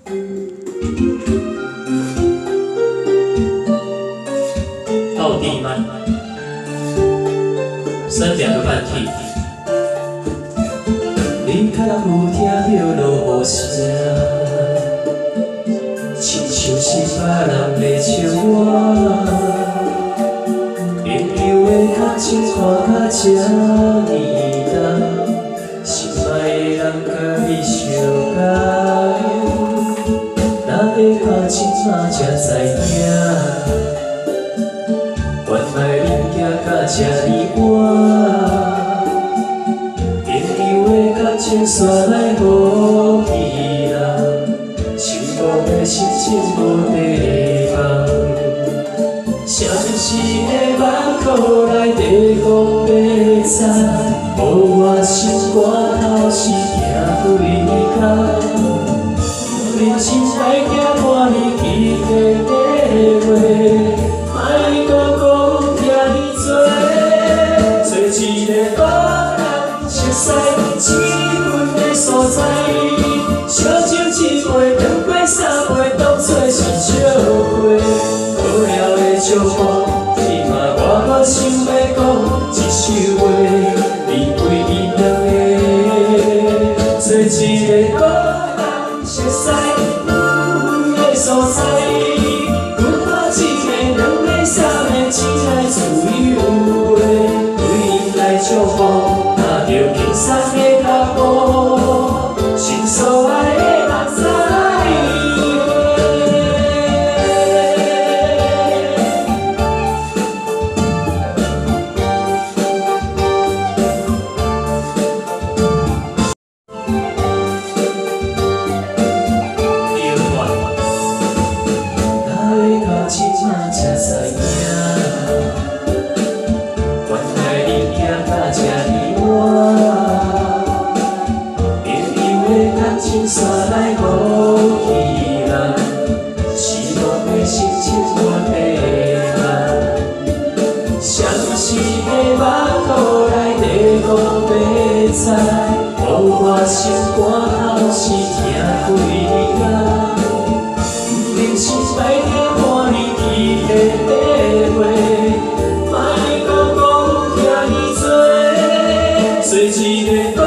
到 D 慢，升兩個半 key。你敢有聽著落雨聲？親像是別人咧笑我。朋友的感情看甲這呢重，心愛的人佮你相共，哪會到這馬才知影？原來恁行到這呢晚。朋友的感情煞來予彼人，失望的心情無地放。啥物是的網箍內底講白菜，予我心肝頭是疼幾工。人生愛行半年期的話，莫閣講遐爾濟，找一个無人熟似、試阮的所在，燒酒一杯，兩杯三杯，當作是笑話。無聊的祝福，這馬我閣想欲講一首話，離開𪜶兩个，找一个無人熟似的所在，阮好一个、兩个、三个，醒來自由的，對𪜶來祝福，踏著輕鬆的腳步，心所愛的人再會。第二段。哪會到這馬才知影？原來恁行到這呢晚，朋友的感情煞來予彼人，失落的心情無地放。啥物是的網箍內底講白菜，予我心肝頭是疼幾工。人生愛行半年期的話，莫閣講遐爾濟，找一个無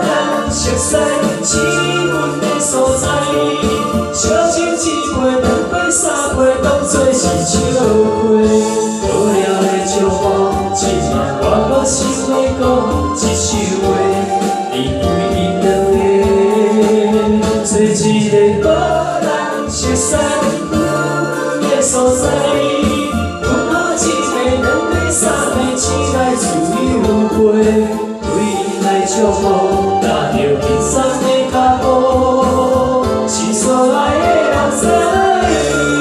人熟似、試阮的所在，燒酒一杯、兩杯、三杯，當作是笑話。無聊的祝福，這馬我閣想欲講一首話，離開𪜶兩个，找一个無人熟似的所在，阮好一个、兩个、三个，醒來自由飛，對𪜶來祝福，踏著輕鬆的腳步，心所愛的人再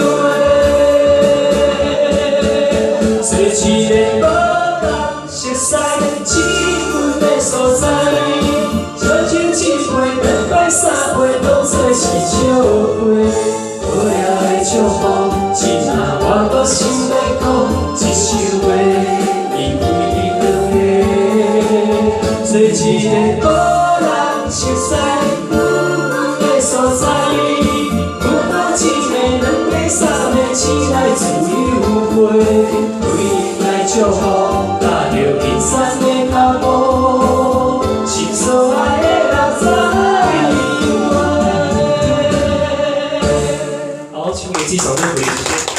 會。找一个無人熟似、試阮的所在，燒酒一杯、兩杯、三杯，當作是笑話。無聊的祝福，這馬我閣想欲講一首話，離開𪜶兩个，找一个無人熟似的所在，阮好一个、兩个、三个，醒來自由飛，對𪜶來祝福，踏著輕鬆的腳步，心所愛的人再會。好，請給自己掌聲鼓勵，謝謝。